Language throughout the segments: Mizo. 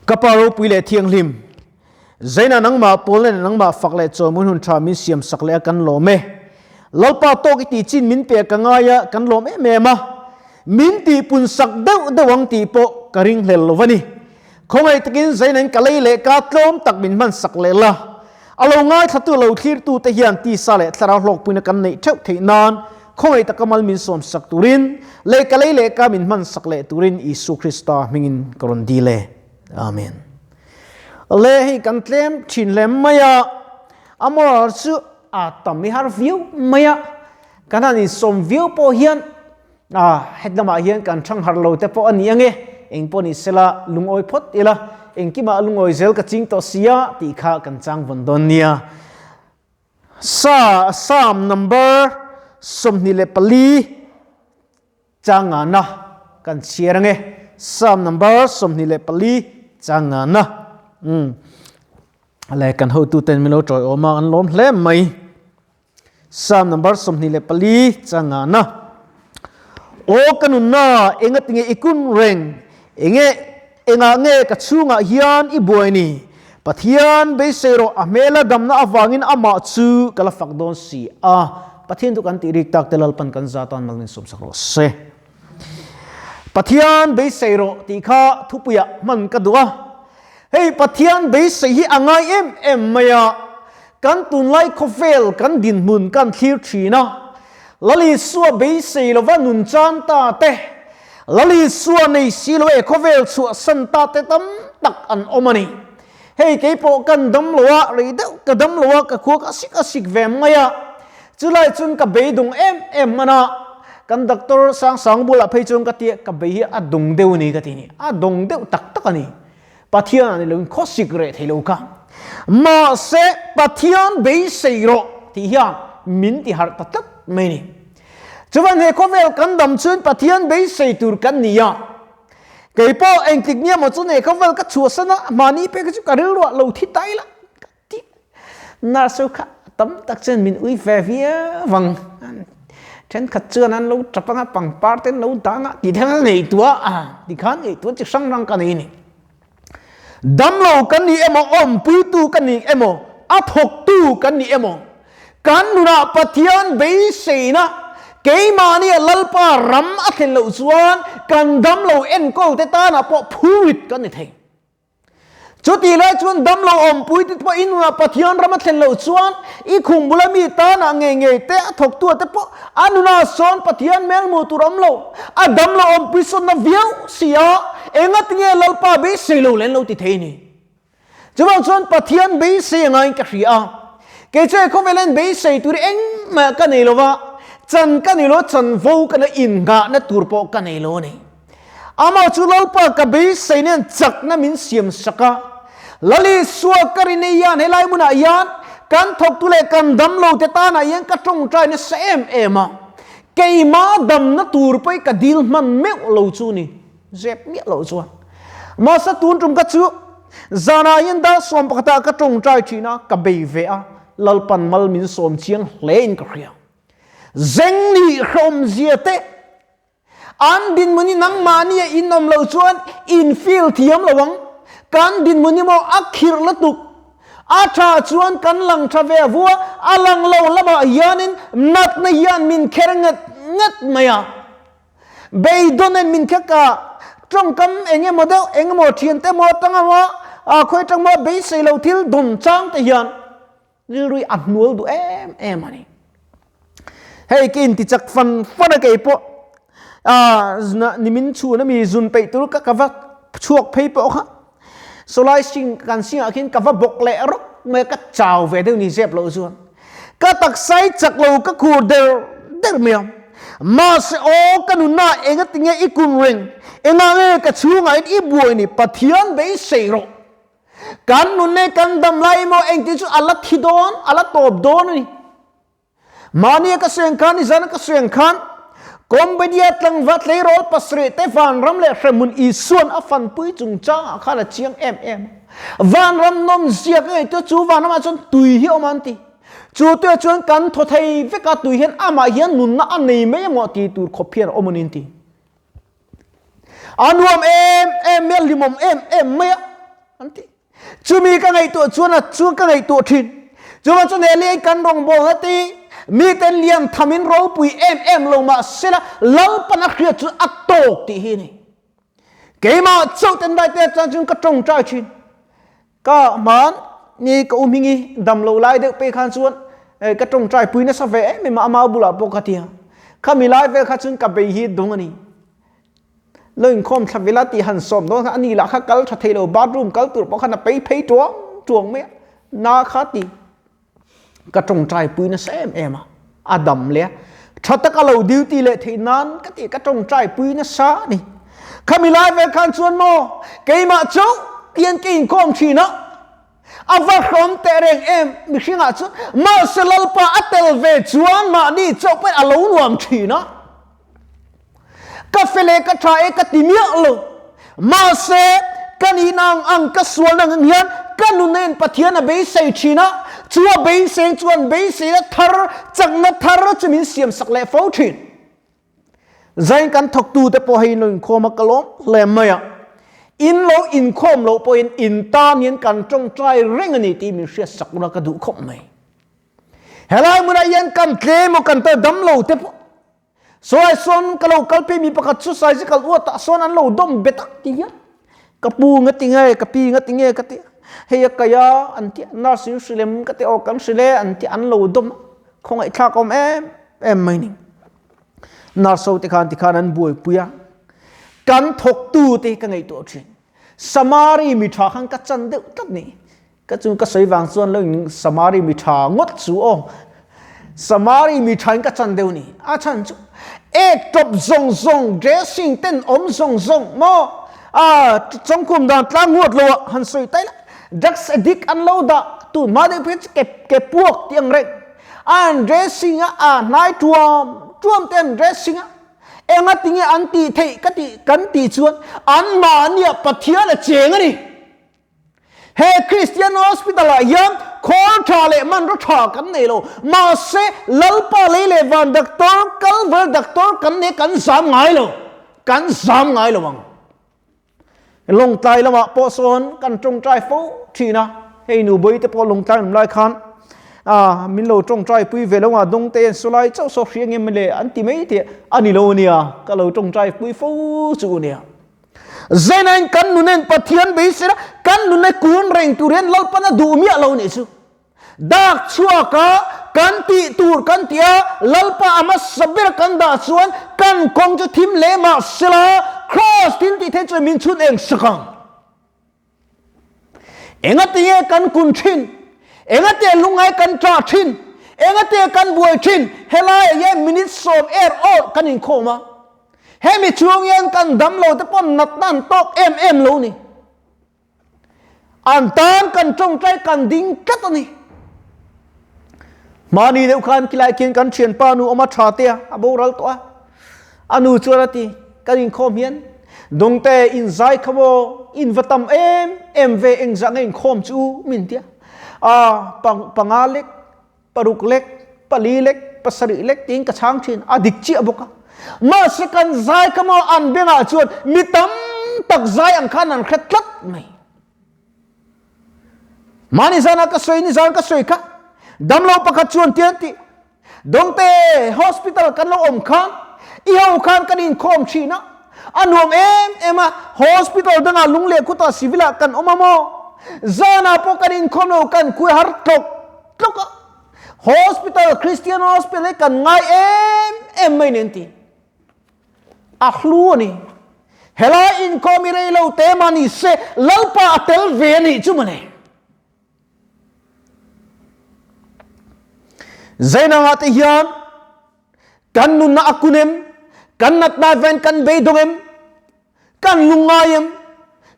Ka Pa ropui leh thianghlim, Zaina nangmah pawl nen nangmah fak leh chawimawi hun tha min siam sak leh a kan lawm e. Lalpa tawk i tih chin min pek ka ngai a, kan lawm em em a. Min tih pun sak deuh deuh ang tih pawh ka ringhlel lo a ni. Khawngaih takin Zaina in ka lei leh ka tlawm tak min hman sak leh la. A lo ngaithlatu lo thlirtu te hian tisa leh thlarau hlawkpuina kan neih theuh theih nan khawngaih taka mal min sawm sak turin leh ka lei leh ka min hman sak leh turin Isua Krista hmingin ka rawn dil e. Amen. Le hei kan tlem thin hle mai a, a moral chu a tam i har viau mai a, kan han insawm viau pawh hian a het lamah hian kan thang har lo te pawh a ni ange, eng pawh ni sela lungawi phawt ila, engkimah lungawi zel ka ching tawh sia tih kha kan chang vawn dawn nia. Sa Psalm number 24 changana kan chhiar ange. Psalm number 24 changana. Um. Le kan hotu ten min lo tawi awma an lawm hle mai. Psalm number 24 changana. O ka nunna enga tinge ikun reng enge enga nge ka chhungah hian i buai ni Pathian beisei rawh a hmela damna avangin amah chu ka la fak dawn si a Pathian chu kan tih rik tak te Lalpan kan za tan mal min sawm sak rawh se. Pathian beisei rawh tih kha thupuiah hman ka duh a. Hei Pathian beisei hi a ngai em em mai a, kan tunlai khawvel kan dinhmun kan thlir thin a, Lal Isua beisei lova nun chan ta te, Lal Isua nei si lo e khawvel chhuahsan ta te tam tak an awm a ni. Hei keipawh kan dam lo a, rei deuh ka dam lo a, ka khua ka sik a sik ve mai a, chulai chuan ka beidung em em hman a, kan doctor Sangsang bulah phei chuan ka ti a, ka bei hi a dawng deuh a ni ka ti ni, a dawng deuh tak tak a ni. Pathian a ni loin khawsik reh thei lo kha. Mahse Pathian beisei rawh tih hian min ti harh ta tlat mai ni. Chuvan he khawvel kan dam chuan Pathian beisei tur kan ni a. Kei pawh engtik nia maw chuan he khawvel ka chhuahsan a, mahni pek chu ka rilruah lo thi ta ila ka ti. Nurse ho kha tam tak chuan min ui ve viau ang. Thenkhat chuan an lo tap anga pangpar te an lo dang a tih thil nei tua a tikhan ngaihtuah chi hrang hrang ka nei a ni. Damlo kan ni emaw, awmpuitu kan ni emaw, a thawktu kan ni emaw, kan nunah Pathian beiseina keimahnia Lalpa ram a thlen loh chuan kan damlo enkawl te tanah pawh phurit kan ni thei. Chutih lai chuan damlo awmpui te pawh i nunah Pathian ram a thlen loh chuan i khum bula mi tanah ngei ngei te a thawktu te pawh a nunah sawn Pathian hmel hmuh tur a awm lo. A damlo awmpui sawnna viau si a, engatinge Lalpa beisei lo leh an lo ti thei ni? Chuvang chuan Pathian beisei a ngaiin ka hria a, kei chu he khawvel hian beisei tur hi engmah ka nei lo va, chan ka nei lo a, chanvo ka nei a, innghahna tur pawh ka nei lo a ni. Amah chu Lalpa ka beisei nen chakna min siam sak a. Lal Isua ka rin ei hian helai hmunah hian kan thawktu leh kan damlo te tanah hian ka tawngtai nasa em em a. Keimah damna tur pawh hi ka dil hman meuh lo chu ni, zep miah lo chuan. Mahse tun tum ka chu zanah hian dar 11 ah ka tawngtai thin a, ka bei ve a, Lalpan mal min sawm chiang hle in ka hria. Zeng nih hrehawmzia te An dinhmun hi nangmahni a inawm loh chuan in feel thiam lo ang. Kan dinhmun hi maw a khirh lutuk. A tha chuan kan lang tha ve vua, a lang lo lamah hianin natna hian min kher nget nget mai a. Beidawn min khek a, tawngkam eng emaw deuh, eng emaw thiante emaw atang emaw, khawi atang emaw beisei lo thil dawn chang te hian rilru hi a hnual duh em em a ni. Hei ka inti chak fan fan a kei pawh nimin chhun ami zun peih tur ka ka va chhuak phei pawh kha sawlai sing kan singah khin ka va bawk leh rawk mai a ka chau ve deuh ni zep loh chuan ka taksai chak lo ka khur der der mai a mahse aw ka nunna engatinge i kun reng engah nge ka chhungah hian i buai ni Pathian beisei rawh. Kan nun leh kan dam lai emaw engtin chu a la thi dawn, a la tawp dawn a ni. Mahnia ka sawi ang khan, nizana ka sawi ang khan, Kombedia tlangva tleirawl pasarih te vanram leh hremhmun Isuan a fanpui chungchangah khan a chiang em em a. Vanram nawmzia ka ngaihtuah chu vanramah chuan tui hi a awm a an ti. Chu tuiah chuan kan thaw thei vek a, tui hian amah hian nunna a nei mai emaw ti tur khawp hian a awm a ni an ti. A nuam em em mai a, hlimawm em em mai a. an ti. Chumi ka ngaihtuah chuan a chuan ka ngaihtuah thin. Chuvang chuan he lei kan rawngbawlna te hi miten lian thamin ropui em em lo mah sela Lalpan a hriat chu a tawk tih hi a ni. Keimah chauh ten dai te chuan chuan ka tawngtai thin. Ka hman ni ka u hmingi dam lo lai deuh pei khan chuan ka tawngtai pui nasa ve em em a, ama bulah pawh ka ti a. Khami lai vel kha chuan ka bei hi dawng a ni. Lo inkhawm thla vela tih han sawm dawn khan ani lah kha kal tha thei lo, bathroom kal tur pawh khan a pei phei tuang tuang mai a, na kha ti ka tawngtai pui nasa em em a, a dam leh a, tha taka lo duty leh theih nan ka ti ka tawngtai pui nasa a ni. Khami lai vel khan chuan maw keimah chauh tian ka inkhawm thin a, a va hrawm teh reng em mihringah chuan mahse Lalpa a tel ve chuan mahni chauh pawhin a lo nuam thin a. Ka fel e ka tha e ka ti miah lo. Mahse, ka nihna ang ang ka sualna ang ang hian ka nuna in Pathian a beisei thin a, chu a beiseng chuan beiseina thar, chakna thar chu min siamsak leh fo thin. Zain kan thawktute pawh hei in lo inkhawm a, ka lawm hle mai a. In lo inkhawm loh pawhin in tan hian kan tawngtai reng a ni tih min hriatsak ula ka duh khawp mai. Helai hmunah hian kan tlem aw kan tal dam lo te pawh Saw ai sawn ka lo kal phei mi pakhat chu sai zikal uat ah sawn an lo dawm bet a ti hian ka pu nga ti nge ka pi nga ti nge ka ti hei a kai a an ti nurse in hrilh em ka ti aw kan hrilh e an ti an lo dawm a khawngaih thlak awm em em mai ni nurse ho te khan tikhan an buaipui a kan thawk tu te ka ngaihtuah thin Samari mi tha khan ka chan deuh tlat ni Ka chu ka sawi vang chuan lo in Samari mi tha ngawt chu aw. Samari mi tha in ka chan deuh ni. A chhan chu ek tawp zawng zawng dressing ten awm zawng zawng maw a chawngkhum dan tlang huat lo ah han sawi tai la drugs addict an lo dah tun hma deuh phei chu ke ke puak tih ang reng an dressing a a hnai tuam tuam te an dressing a enga tinge an tih theih ka tih kan tih chuan anmahniah Pathian a cheng a ni. He Christian Hospital ah hian khawl tha leh hmanraw tha kan nei lo. Mahse, Lalpa lei leh van doctor, Kalvar doctor kan nei kan zam ngai lo. Kan zam ngai lo ang. Lawngtlai lamah pawh sawn kan tawngtai fo thin a. Hei nu bawi te pawh lawngtlai awm lai khan ah min lo tawngtai pui ve lo nga dawng te an saw lai chauh saw hria nge mawle an ti mai teh a ni lo ania ka lo tawngtai pui fo chu ania. Zeinain kan nunen Pathian beiseina kan nune kun reng tur hian Lalpan a duh miah lo nih chu. Dak chhuaka kan tih tur kan tih a, Lalpa a hmasa ber kan dah chuan kan kawng chu thim leh mah sela Kraws thil tih theih chuan min chhun eng sak ang. Engati nge kan kun thin? Engati lungngai kan ṭah thin? Engati kan buai thin? Helaiah hian minute sawm er awr kan inkhawm a. Hemi chhung hian kan dam lo te pawh natna an tawk em em lo ni. An tan kan tawngtai kan ding tlat a ni. Hmani deuh khan khilai khian kan thianpa nu awm a tha te a, a boral tawh a. A nu chuan a ti, kan inkhawm hian Dawngte in zai kha maw, in va tam em em ve engzah nge inkhawm chu u min ti a. A panga lek, paruk lek, pali lek, pasarih lek tiin ka chhang thin, a dik chiah bawk a. Mahse kan zai kha maw an bengah chuan mi tam tak zai ang khan an hre tlat mai. Mahni zana ka sawi ni zan ka sawi kha damlo pakhat chuan tian ti Dawngte hospital kan lo awm khan i ho khan kan inkhawm thin a, a nuam em em a, hospital dangah lung leh khutah civil ah kan awm a maw? Zanah pawh kan inkhawm lo kan kui har tlawk tlawk a, hospital Christian hospital hi kan ngai em em mai nen ti. A hlu a ni. Helai inkhawm i rei lo te mah ni se Lalpa a tel ve a nih chu mawle. Zainangah te hian kan nunna a kun em? Kan natna ven kan beidawng em? Kan lungngai em?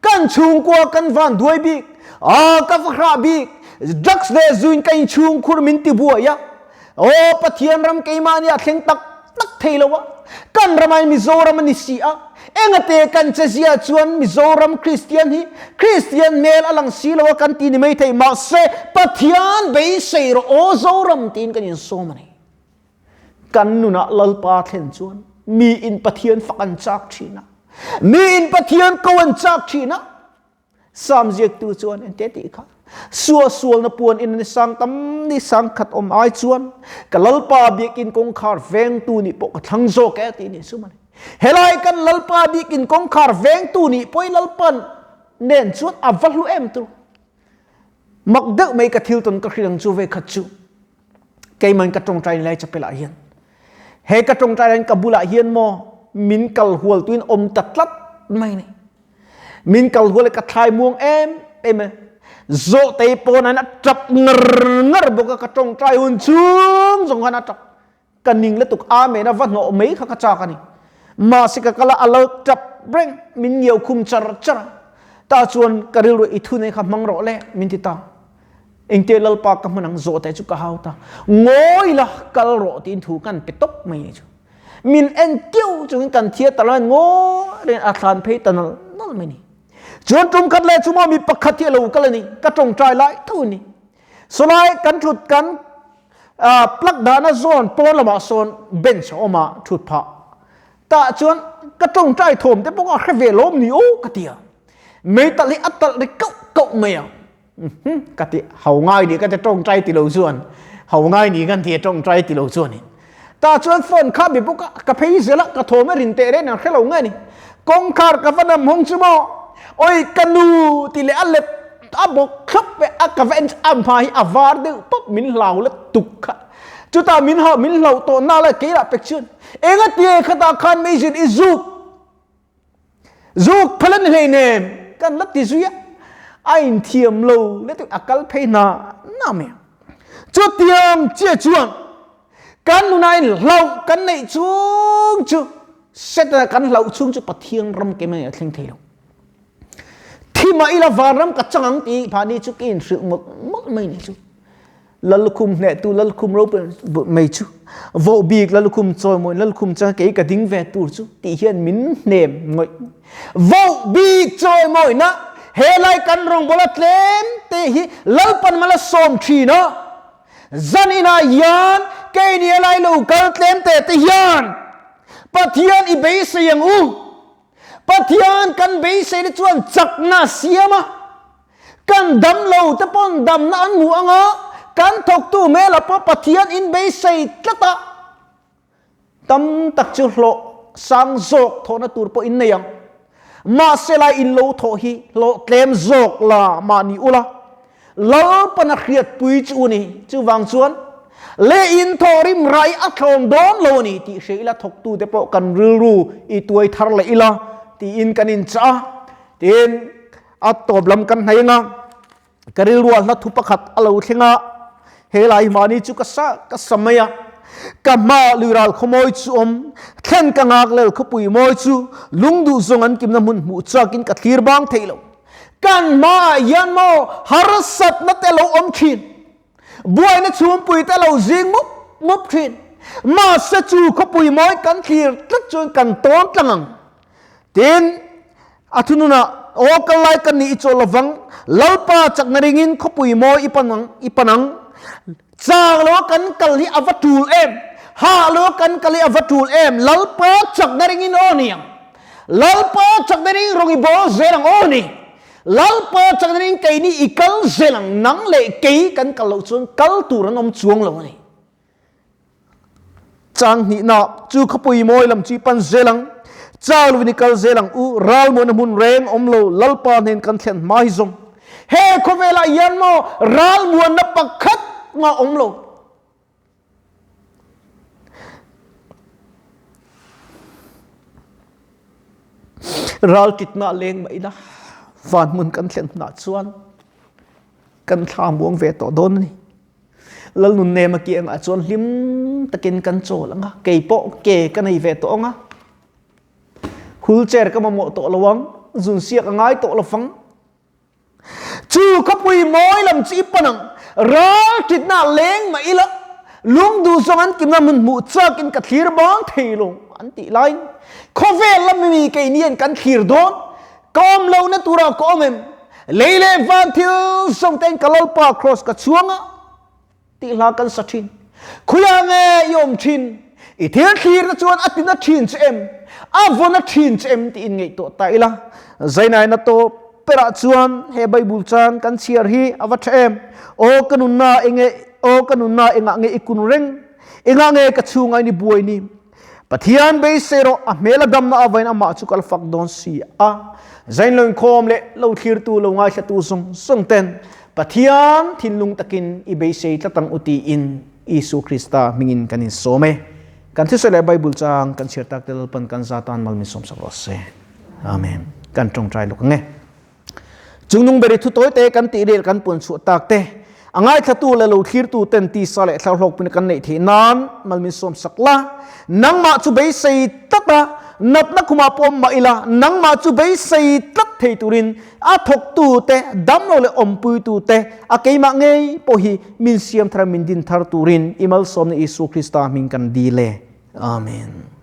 Kan chhungkua kan van duai bik? A ka va hrah bik? Drugs le zuin ka in chhungkhur min ti buai a. Aw Pathian ram keimah nih a thleng tak tak thei lo a. Kan ramah in Mizoram a ni si a. Engate kan che zia chuan Mizoram Kristian hi Kristian hmel a lang si lo a kan ti ni mai thei. Mahse Pathian beisei rawh aw Zoram tiin kan insawm a ni. Kan nunah Lalpa thlen chuan mi in Pathian fak an chak thin a. Mi in Pathian ko an chak thin a. Sam ziaktu chuan ente tih kha suah sualna puan in ni sang tam ni sang khat awm ai chuan ka lalpa biakin kawngkhar vengtu nih pawh ka thlang zawk e tih ni chu mani. Helai kan lalpa biakin kawngkhar vengtu nih pawh lalpan nen chuan a va hlu em tur. Mak deuh mai ka thil tawn ka hrilh ang chu ve khat chu keiman ka tawngtai lai chapel ah hian he ka tawngtai lai ka bulah hian maw min kal hual tuin awm ta tlat mai ni. Min kal hual ka thlai muang em em e. Zawhtei pawn an a tap ngar ngar bawk a ka tawngtai hun chung zawng khan a tap. Ka ning lutuk amen a va hnawh mai kha ka chak a ni. Mahse ka kal a a lo tap reng min ngiau khum char char a. Tah chuan ka rilru i thu nei kha hmang rawh le min ti ta. Engtia Lalpa ka hman ang zawhte chu ka hau ta. Ngawi la kal rawh tiin thu kan pe tawp mai ni chu. Min en kiau chungin kan theatre ah ngawi reng a thlan phei ta nal nal mai ni. Chuan tum khat leh chu maw mi pakhat hi a lo kal a ni, ka tawngtai lai tho a ni. Sawlai kan thut kan plug dahna zawn pawn lamah sawn bench a awm a thut phah. Tah chuan ka tawngtai thawm te pawh a hre ve lawm ni aw ka ti a. Meitalh hi a talh ri kauh kauh mai a. Ka ti hau ngai ni ka ti tawngtai ti lo chuan hau ngai ni kan ti a tawngtai ti lo chuan in ta chuan phone kha bi bawk a ka phei zel a ka thawm a rin teh reng ang hrelo nge ni kawngkhar ka va nam hawng chu maw oi ka nu ti leh a let a bawk thlap e a ka va en a hma hi a var deuh pawp min hlau la tuk kha chutah min hau min hlau tawh na la keirah pek chuan engatie khatah khan meizin i zuk Zuk phal an hlei nem kan la ti zui a, a inthiam lo lutuk a kal phei hna hna mai ang. Chutiang chiah chuan kan nunah in hlauh kan neih chung chu Setana kan hlauh chung chu Pathian ram keimah a thleng thei lo. Thi mah ila vanram ka chang ang tih mahni chu ka inhrilh mawlh mawlh mai ni chu. Lallukhum hnehtu Lallukhum ropui mai chu vohbik Lallukhum chawimawi Lallukhum changa kei ka ding ve tur chu tih hian min hnem ngawih. Vohbik chawimawina helai kan rawngbawla tlem te hi Lalpan mal a sawm thin a, zan inah hian keini helai lo kal tlem te te hian Pathian i beisei ang u. Pathian kan beisei te chuan chakna a siam a. Kan dam lo te pawn damna an hmu anga, kan thawktu hmelah pawh Pathian in beisei tlat a, tam tak chu hlawh sang zawk thawhna tur pawh in nei ang. Mahse lai in lo thawh hi hlawh tlem zawk la mahni ula, Lalpana hriatpui chu u ni. Chuvang chuan le in thawh rim rai a thlawm dawn lo a ni tih hria ila thawktu te pawh kan rilru i tuai thar leh ila tiin kan inchah a, tin A tawp lam kan hnaih anga ka rilruah hla thu pakhat a lo thleng a, he lai mahni chu ka sa ka sa mai a, ka hma luiral khawmawi chu awm, thlen ka ngak lel khawpui mawi chu lungduh zawng an kimna hmun hmuh chakin ka thlir bang theih lo. Kan hmaah hian maw harsatna te lo awm thin, buaina chhungpui te lo zing mup mup thin, mahse chu khawpui mawi kan thlir tlat chuan kan tawn tlang ang. Tin, a thununah, Aw kal lai ka nih i chawl lovang, Lalpa chakna ringin khawpui mawi i pan ang, i pan ang. Chang loa kan kal hi a va tul em? Hah loa kan kal hi a va tul em? Lalpa chakna ringin aw ni ang. Lalpa chakna ringin rawng i bawl zel ang aw ni. Lalpa chakna ringin keini i kal zel ang, nang leh kei kan kal loh chuan kal tur an awm chuang lo a ni. Chang hnihna chu khawpui mawi lam chu i pan zel ang. Chau lovin i kal zel ang u, ralmuahna hmun reng awm lo, Lalpa hnen kan thlen hma hi zawng. He khawvelah hian maw ralmuanna pakhat mah awm lo. Raltitna leng mah ila, van hmun kan thlen hunah chuan kan thla muang ve tawh dawn a ni. Lalnun nem a kiangah chuan hlim takin kan chawl ang a, kei pawh ke ka nei ve tawh ang a, wheelchair ka mamawh tawh lo ang, zun siak a ngai tawh lo fang. Chu khawpui mawi lam chu i pan ang, ral ṭitna leng mah ila, lungduh zawng an kimna hmun hmuh chakin ka thlir bang thei lo an tih laiin khawvel lam mi keini hian kan thlir dawn, Ka awm lohna turah ka awm em? Lei leh van thil zawng tein ka Lalpa Kraws ka chhuang a tih hla kan sa thin. Khuiah nge i awm thin? I thil thlirna chuan a tina thin che em? A vawna thin che em? Tiin ngaihtuah ta ila. Zainaina tawp. perah chuan he Bible chang kan chhiar hi a va tha em. Aw ka nunna enge aw ka nunna engah nge i kun reng? Engah nge ka chhunga in i buai ni? Pathian beisei rawh a hmel a damna avain amah chu kal fak dawn si a. Zain lo inkhawm leh lo thlirtu lo ngaithlatu zawng zawng ten Pathian thinlung takin i beisei tlat ang u tiin Isu Krista hmingin kan insawm e. Kan thusawi leh Bible chang kan chhiar tak te Lalpan kan za tan mal min sawmsak rawh se. Amen. Kan tawngtai lawk ang e. Chungnung beri thu tawi te kan tih rel kan puan chhuah tak te a ngaithlatu leh lo thlirtu ten tisa leh thlar hlawkpui kan neih theih nan mal min sawm sak la. Nangmah chu beisei tlat a, natna khumah pawh awm mah ila nangmah chu beisei tlat thei turin a thawktu te, damlo leh awmpuitu te, a keimah ngei pawh hi min siam thar min din thar turin i malsawmna Isua Krista hming kan dil e. Amen.